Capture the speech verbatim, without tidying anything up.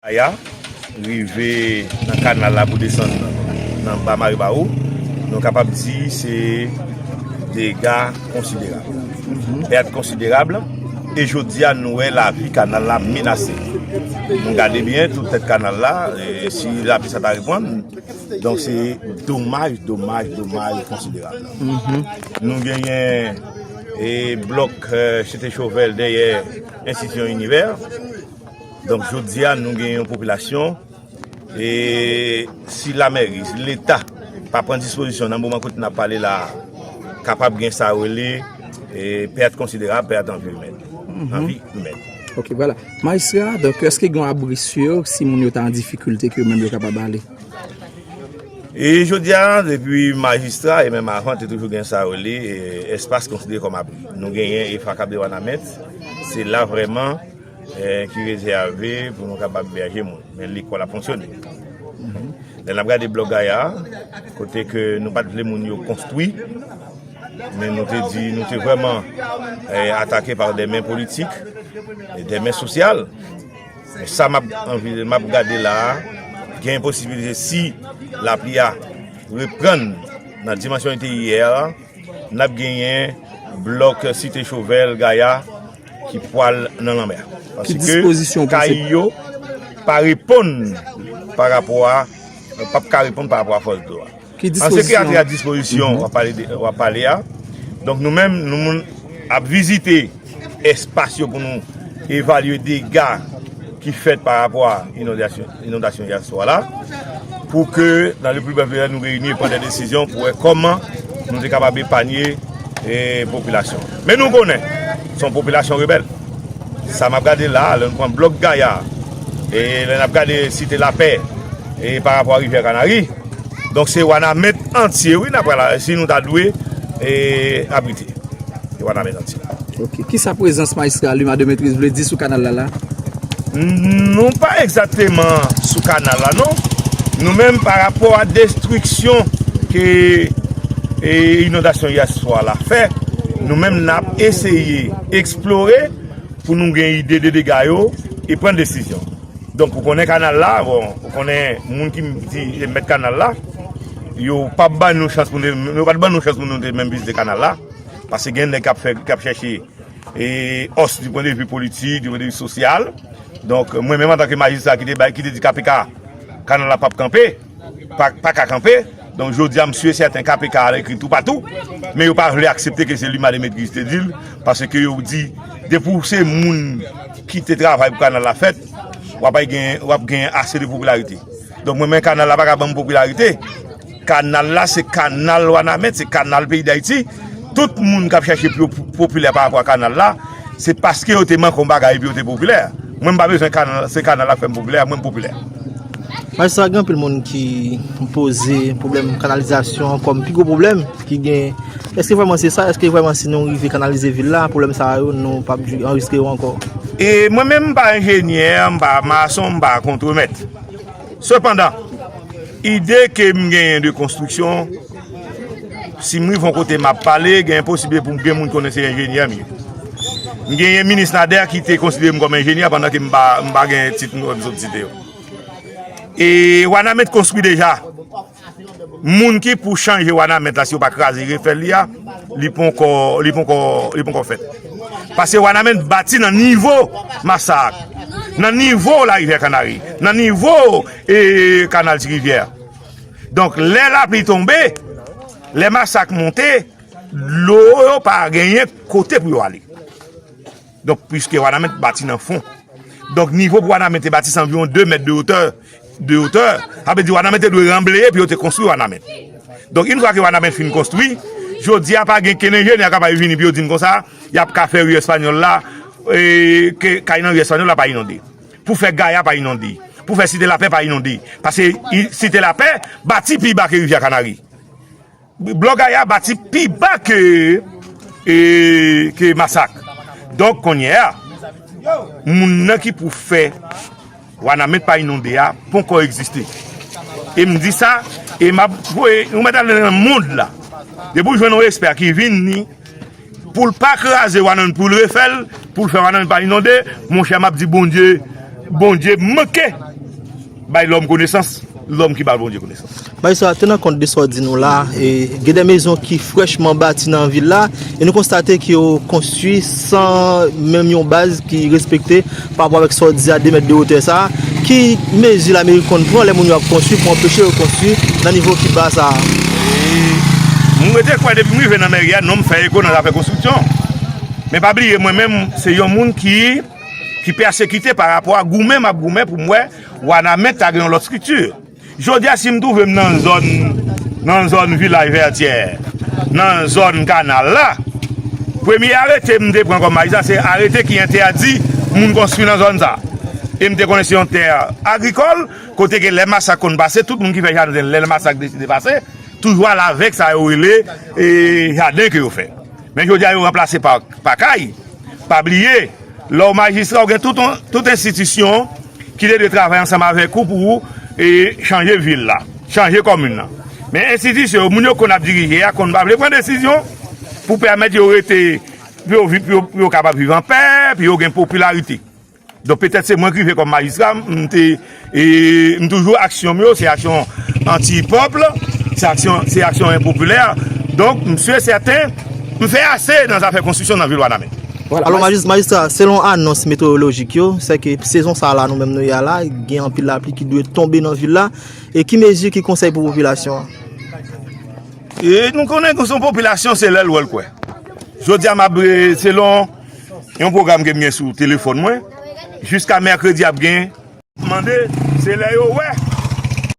Aya, rive nan kanal la pou desann nan ba Maribawo, nou kapab di se dega konsiderab. Pèt konsiderab, e jodi a nou wè lavi kanal la menase. Nou gade byen tout tèt kanal la, e si lapli sa ta reprann, donk se domaj, domaj, domaj konsiderab. Nou genyen e blòk e, Site Chovèl dèyè Enstitisyon Inivè. Donk, jodi a, nou gen yon popilasyon, e si lamèri, si Leta pa pran dispozisyon nan moman kote n ap pale la, kapab gen sa yo rele e, pèt konsiderab, pèt anvi imèn. Anvi imèn. Ok, vwala. Majistra, donk, èske gen yon abri si si moun yo ta an difikilte ke yo menm yo kapab ale? E jodi a, depi majistra e menm avan, te toujou gen sa yo rele e, espas konsidere kòm abri. Nou genyen e Fakab de Wanament, se la vrèman e, ki rezève pou nou kapab ebèje moun. Men lekòl ap fonksyone. Lè n ap gade blòk Gaya, kote ke nou pa t vle moun yo konstwi, men nou te di, nou te vrèman e, atake pa de men politik, e de men sosyal. Men sa m ap anvi, m ap gade la a, gen posibilite si lapli a reprann nan dimansyon li te ye a, n ap genyen blòk Site Chovèl, Gaya, ki pwal nan lanmè. Paske kay yo pa reponn pa rapò a, p ap ka reponn pa rapò a fòs dlo a. An sekirite a dispozisyon w ap pale de, w ap pale a. Donk nou menm, nou moun ap vizite espas yo pou nou evalye dega ki fèt pa rapò a inondasyon, inondasyon yè swa la, pou ke nan le pli brèf delè nou reyini e pran de desizyon pou wè kòman nou te kapab epanye e, popilasyon. Men nou konnen, se yon popilasyon rebèl. Sa m ap gade la, lè nou pran blòk Gaya, e lè n ap gade Site Lapè, e pa rapò a Rivyè Kanari, donk se Wanament antye, wi, n ap pral, si nou ta dwe e, abrite. E Wanament antye. Ok. Kisa prezans majistra Luma de Maîtrise vle di sou kanal la la? Nou pa egzakteman sou kanal la, non. Nou menm, pa rapò a destriksyon ke e, inondasyon yè swa la fè, nou menm, n ap eseye eksplore pou nou gen ide de dega yo e pran desizyon. Donk, ou konnen kanal la, bon, ou konnen moun ki di se mèt kanal la, yo p ap ban nou chans pou nou, yo pa t ban nou chans pou nou te menm vizite kanal la, paske gen nèg k ap fè, k ap chèche e, os du point de vue politik, du point de vue sosyal. Donk, mwen menm antanke majistra ki te bay, ki te di K P K, kanal la p ap kanpe, pa, pa ka kanpe. Donk, jodi a, m si e sèten K P K al ekri toupatou, men yo pa vle aksepte ke se Luma de Maîtrise te di l, paske yo di, depi w se moun ki te travay pou kanal la fèt, w ap gen, w ap gen ase de popilarite. Donk, mwen menm kanal la pa ka ban m popilarite. Kanal la, se kanal Wanament, se kanal peyi Dayiti. Tout moun k ap chèche pou yo po-, popilè pa rapò a kanal la, se paske yo te manke yon bagay epi yo te popilè. Mwen, m pa bezwen kanal, se kanal la k fè m popilè, mwen, m popilè. Majistra, gen anpil moun ki poze pwoblèm kanalizasyon kòm pi gwo pwoblèm ki gen. Èske vrèman se sa? Èske vrèman si nou rive kanalize vil la, pwoblèm sa yo, nou p ap anrejistre yo ankò? E mwen menm, m pa enjenyè, m pa mason, m pa kontremèt. Sepandan, ide ke m genyen de konstriksyon, si m rive yon kote m ap pale, gen posiblite pou m gen moun konnen se enjenyè m ye. M genyen minis Nader ki te konsidere m kòm enjenyè pandan ke m pa, m pa gen tit m sot site yo. E Wanament konstwi deja. Moun ki pou chanje Wanament la, si yo pa kraze refè li a, li ponkò, li ponkò, li ponkò fèt. Paske Wanament bati nan nivo Masak, nan nivo Larivyè Kanari, nan nivo e, kanal Ti Rivyè. Donk, lè lapli tonbe, lè Masak monte, dlo yo pa genyen kote pou yo ale. Donk, piske Wanament bati nan fon. Donk, nivo pou Wanament te bati, se anviwon de mèt de wotè, de wotè. Sa vle di Wanament te dwe ranbleye pou yo te konstwi Wanament. Donk, yon fwa ke Wanament fin konstwi, jodi a pa gen kenn enjenyè k ap vini pou yo di n konsa, y ap ka fè ri Espanyòl la, e, ke kay nan ri Espanyòl la pa inonde. Pou fè Gaya pa inonde. Pou fè Site Lapè pa inonde. Paske i, Site Lapè bati pi ba ke Rivyè Kanari. Blòk Gaya bati pi ba ke, e, ke Masak. Donk, kounye a, moun nan ki pou fè Wanament pa inonde a, ponkò egziste. E m di sa, e m ap voye, ou mèt ale nan mond la. Depi w jwenn yon ekspè ki vin ni, pou l pa kraze Wanament, pou l refè l, pou l fè Wanament pa inonde, monchè, m ap di Bondye, Bondye manke Bay lòm konesans, lòm ki bay Bondye konesans. Majistra, te nan kont de sa w di nou la, e, gen de mezon ki frèchman bati nan vil la, e nou konstate ke yo konstwi san menm yon baz ki respekte pa rapò avèk sa w di a de mèt de wotè sa a. Ki mezi lameri konn pran lè moun yo ap konstwi pou anpeche yo konstwi nan nivo ki ba sa a? Mwen rete kwè depi m rive nan mèri a, non m fè eko nan zafè konstriksyon. Men pa bliye, mwen menm, se yon moun ki, ki pèsekite pa rapò a goumen m ap goumen pou m wè Wanament ta gen yon lòt estrikti. Jodi a, si m twouve m nan zòn, nan zòn Vilaj Vètyè, nan zòn kanal la, premye arete m te pran kòm majistra, se arete ki entèdi moun konstwi nan zòn sa. E m te konnen se yon tè agrikòl, kote ke lè masak konn pase, tout moun ki fè jaden, lè masak deside pase, toujou al avèk sa yo rele e, jaden ke yo fè. Men jodi a, yo ranplase pa, pa kay. Pa bliye, lè w majistra, ou gen tout, yon, tout enstitisyon ki te dwe travay ansanm avèk ou pou e, chanje vil la, chanje kòmin nan. Men enstitisyon yo, moun yo konn ap dirije a, konn pa vle pran desizyon pou pèmèt yo rete, pou yo, vi- pou yo, pou yo kapab viv anpè, pou yo gen popilarite. Donk, petèt se mwen ki rive kòm majistra, m te, e, m toujou aksyon m yo, se aksyon anti-pèp, se aksyon, se aksyon enpopilè. Donk, m si e sèten, m fè ase nan zafè konstriksyon nan vil Wanament. Alò, majis- majistra, selon anons metewolojik yo, se ke sezon sa a la nou menm nou ye a la, gen anpil lapli ki dwe tonbe nan vil la. E ki mezi, ki konsèy pou popilasyon an? E nou konnen ke se yon popilasyon, se lè l wè l kwè. Jodi a, m ap, e, selon yon pwogram ke m gen sou telefòn mwen, jiska mèkredi ap gen. Mande, se lè yo wè,